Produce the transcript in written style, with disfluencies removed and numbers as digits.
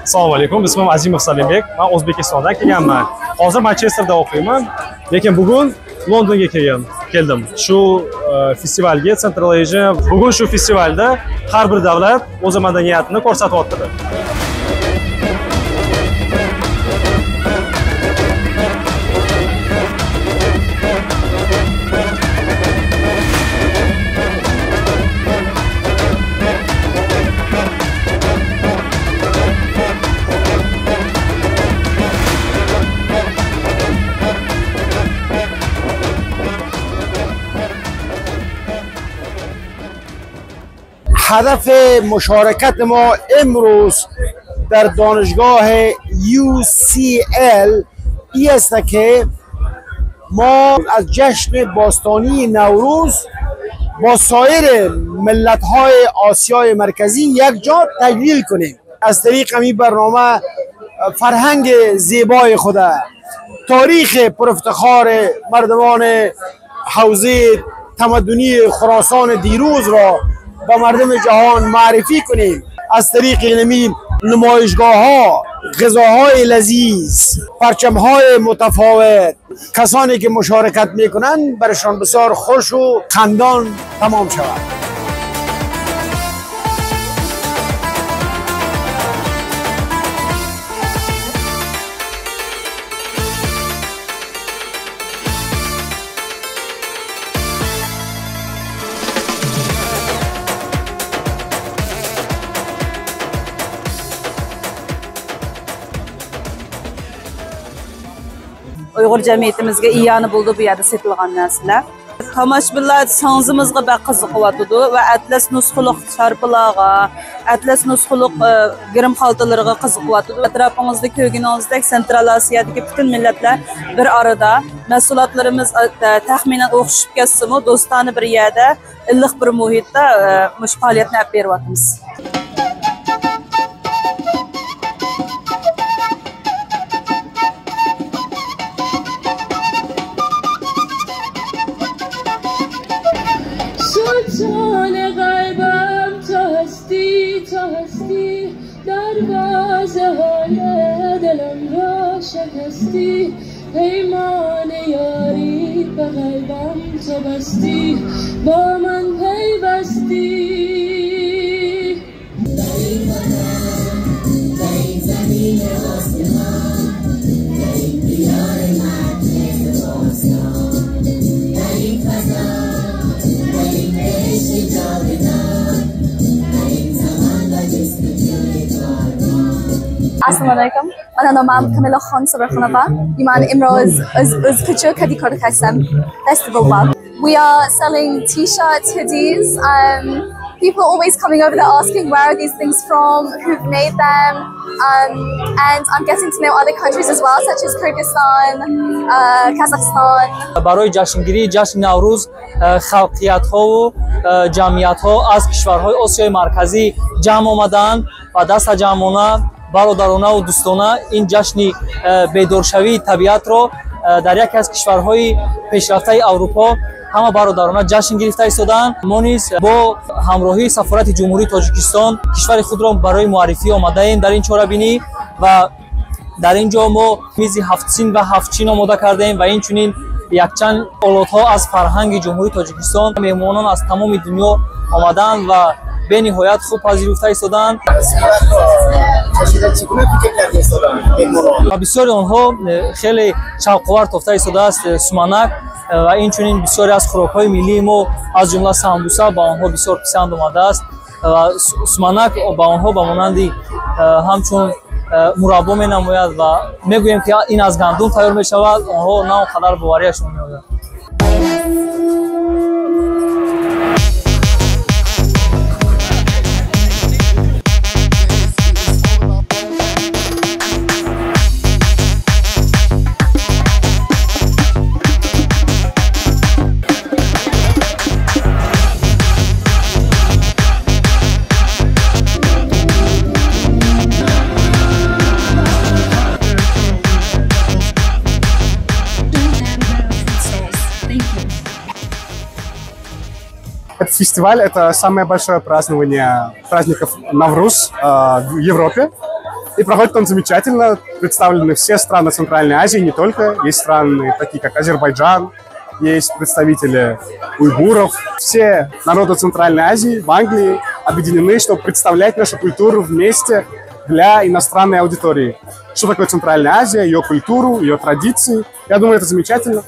Assalomu alaykum, ismim Azimov Salimbek. Men O'zbekistondan kelganman. Hozir Manchesterda o'qiyman, lekin bugun Londonga keldim. Shu festivalga, Central Asia. Bugun shu festivalda har bir davlat o'z madaniyatini ko'rsatyapti. هدف مشارکت ما امروز در دانشگاه UCL ای است که ما از جشن باستانی نوروز با سایر ملت‌های آسیای مرکزی یک جا تجلیل کنیم. از طریق این برنامه فرهنگ زیبای خود، تاریخ پرافتخار مردمان حوزه تمدنی خراسان دیروز را با مردم جهان معرفی کنیم. از طریق اینمی نمایشگاه ها، غذاهای لذیذ، پرچم های متفاوت، کسانی که مشارکت میکنند برشان بسیار خوش و خندان تمام شود. Uyghur camiyetimizga iyani buldu bu yerda setilgan narsalar. Tomoshabinlar sangzimizga bak qiziqyotidi va atlas nusxuliq sharpalarga, atlas nusxuliq girim xaltalariga qiziqyotidi. Atrofingizda ko'rganingizdek Central Asiyadagi butun millatlar bir arada, mahsulotlarimiz taxminan o'xshab ketsa-mu, do'stona bir yerda, iliq bir muhitda mush faoliyatni olib beryapmiz. سلطان قلبم تو هستی، تو هستی، دروازه های دلم را شکستی، پیمان یاری به قلبم تو بستی، با من پیوستی. در این وطن، در این زمین آسمان، در این دیار مرد باستان، در این فضا، Assalomu alaykum. Mana nomim Kamila Xon Sabirxonova. Man imroz o'z kadi korkasam festival. We are selling t-shirts, hoodies. People are always coming over there asking where are these things from, who've made them, and I'm getting to know other countries as well, such as Kyrgyzstan, Kazakhstan. Барои ҷашнгирии ҷашни Наврӯз халқиятҳову ҷамъиятҳо аз кишварҳои Осиёи Марказӣ ҷамъ омаданд ва дастаҷамъона, бародаронаву дӯстона ин ҷашни бедоршавии табиатро дар яке аз кишварҳои пешрафтаи Аврупо ҳама бародарона ҷашн гирифта истодаанд. Мо низ бо ҳамроҳии сафорати Ҷумҳурии Тоҷикистон кишвари худро барои муаррифӣ омадаем дар ин чорабинӣ ва дар ин ҷо мо мизи ҳафтсин ва ҳафтчин омода кардаем ва инчунин якчанд олотҳо аз фарҳанги Ҷумҳурии Тоҷикистон. Меҳмонон аз тамоми дунё омадаанд ва бениҳоят хуб пазируфта истодаанд. Ва бисёри онҳо хеле шавқовар тофта истодааст суманак ва инчунин бисёре аз хӯрокҳои миллии мо аз ҷумла самбуса ба онҳо бисёр писанд омадааст ва суманак ба онҳо ба монанди ҳамчун мураббо менамояд ва мегӯем ки ин аз гандум тайёр мешавад, онҳо на он қадар боварияшон меояд. Этот фестиваль – это самое большое празднование праздников Навруз в Европе. И проходит он замечательно. Представлены все страны Центральной Азии, не только. Есть страны такие, как Азербайджан, есть представители уйгуров. Все народы Центральной Азии в Англии объединены, чтобы представлять нашу культуру вместе для иностранной аудитории. Что такое Центральная Азия, ее культуру, ее традиции. Я думаю, это замечательно.